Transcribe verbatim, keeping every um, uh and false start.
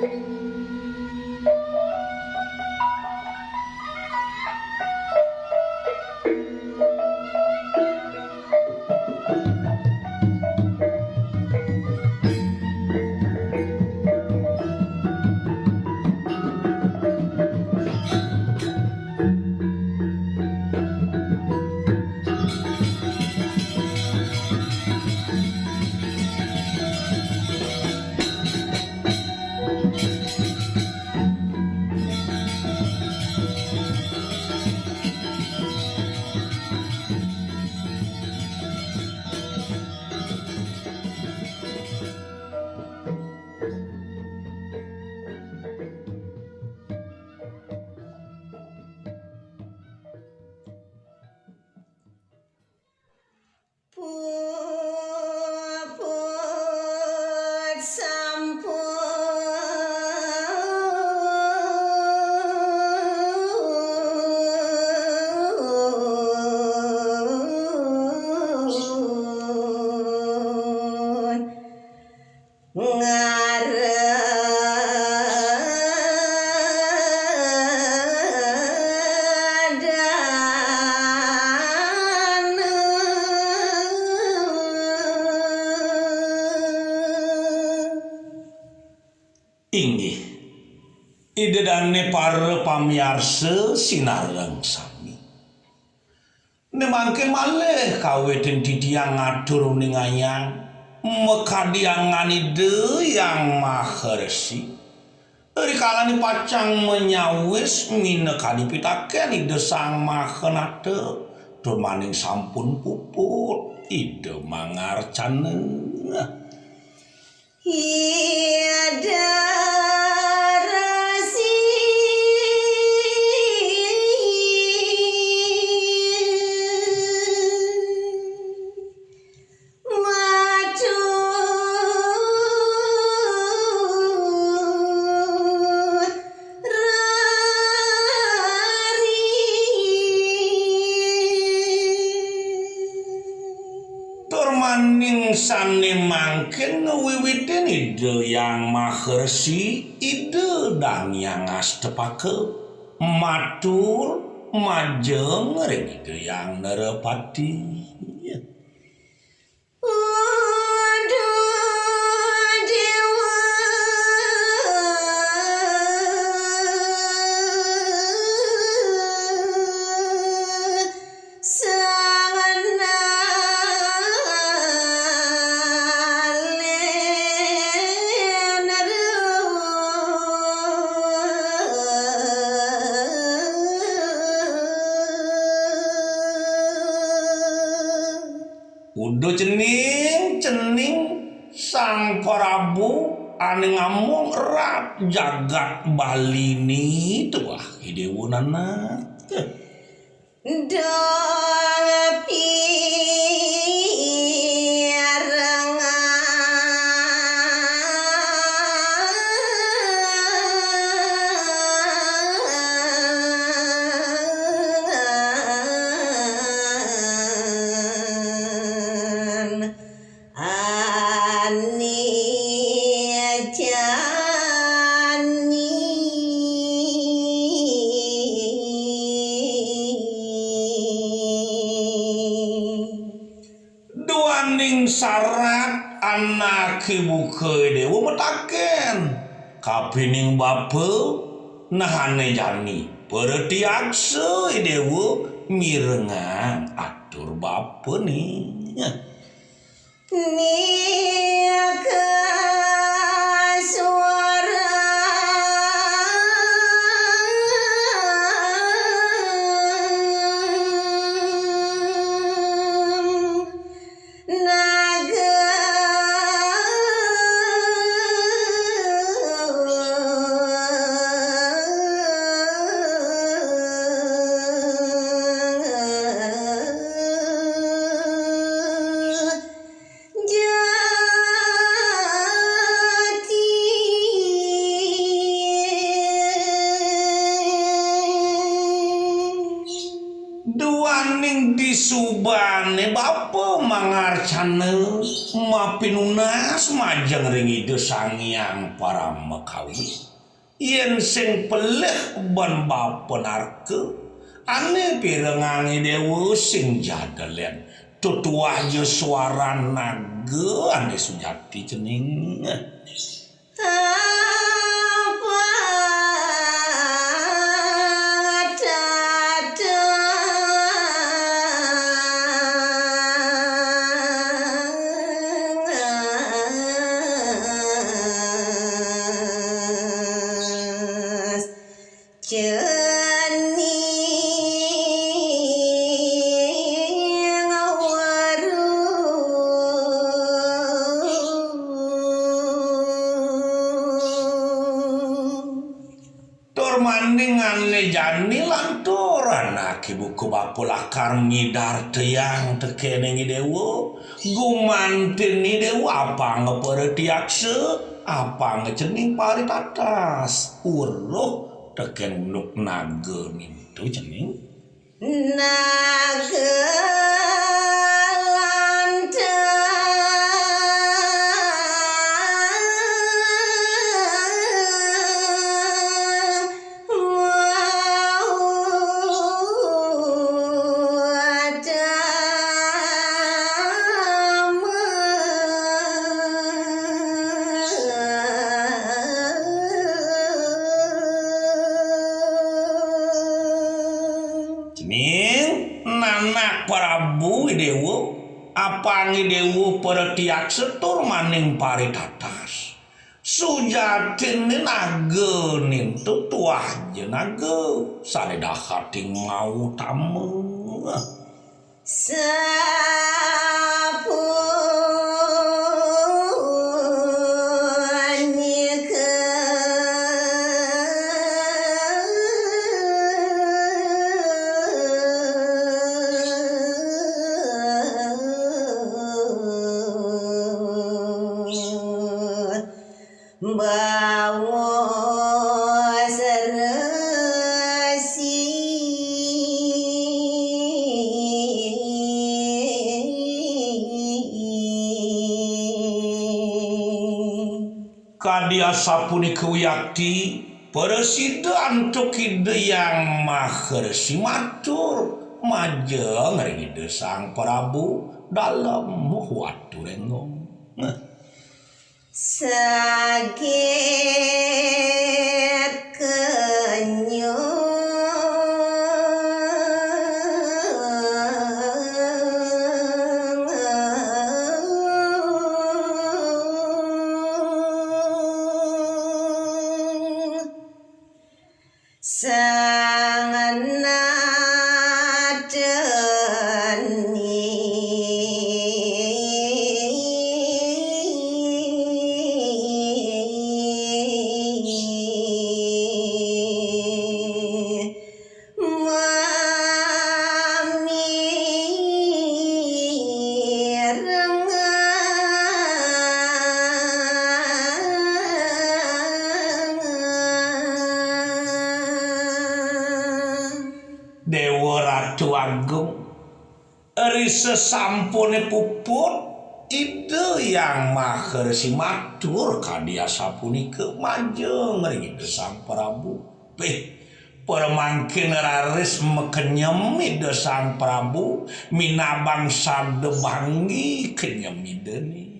Puput sampun ngaredan. Inggih, Ida dané para pamiarsa sinareng sami. Né mangkin malih kawitin titiang ngatur uningayang makadi anggan Ida Hyang Maha Resi. Rikalané pacang manyawis minakadi pitakén Ida Sang Maha Nata, tur maning sampun puput Ida mangarcana. Ida Resi matur rari. Tur maning sané mangkin wiwitin Ida Hyang Maha Resi, Ida Dang Hyang Astapaka matur majeng ring Ida Hyang Narapati. Uduh Déwa sangalén. Uduh cening, cening Sang Prabu ané ngamong rat jagat Baliné tuah Déwa Nanak. Dong pirengan. Ani jani. Duaning sarat anaké buka Déwa mataken. Kapining bapa, nahané jani. Pratiaksa Déwa mirengang atur bapané. Nika suara naga. Ning disubané bapa mangarcana mapinunas majeng ring Ida Sang Hyang Paramakawi. Yén sing pelih ban bapa narka, ané pirengangé déwa sing jadelén. Tutuah ja suaran naga ané sujati cening. Tur maning ané jani lanturan akibuka bapa lakar midartayang tekéning I Déwa, gumantiné I Déwa apanga paratiaksa, apanga cening paritatas, weruh tekén unduk naga nintu cening. Naga lantang. Cening, nanak Prabu Idéwa, apang Idéwa paratiaksa tur maning paritatas. Sujatiné naga nintu tuah ja naga sané dahating mautama. Sapunika. Bawa seresi. Kadi asapunika wiakti, prasida antuk Ida Hyang Maha Resi matur majeng ring Ida Sang Prabu Dalem Watu Rénggong. Sagét kenyung. Sang Nateni. Mamireng. Déwa Ratu Agung, ri sasampuné puput, Ida Hyang Maha Resi matur kadi asapunika majeng ring Ida Sang Prabu. Pih, pramangkin raris makenyem Ida Sang Prabu, minabang sada banggi kenyem Idané.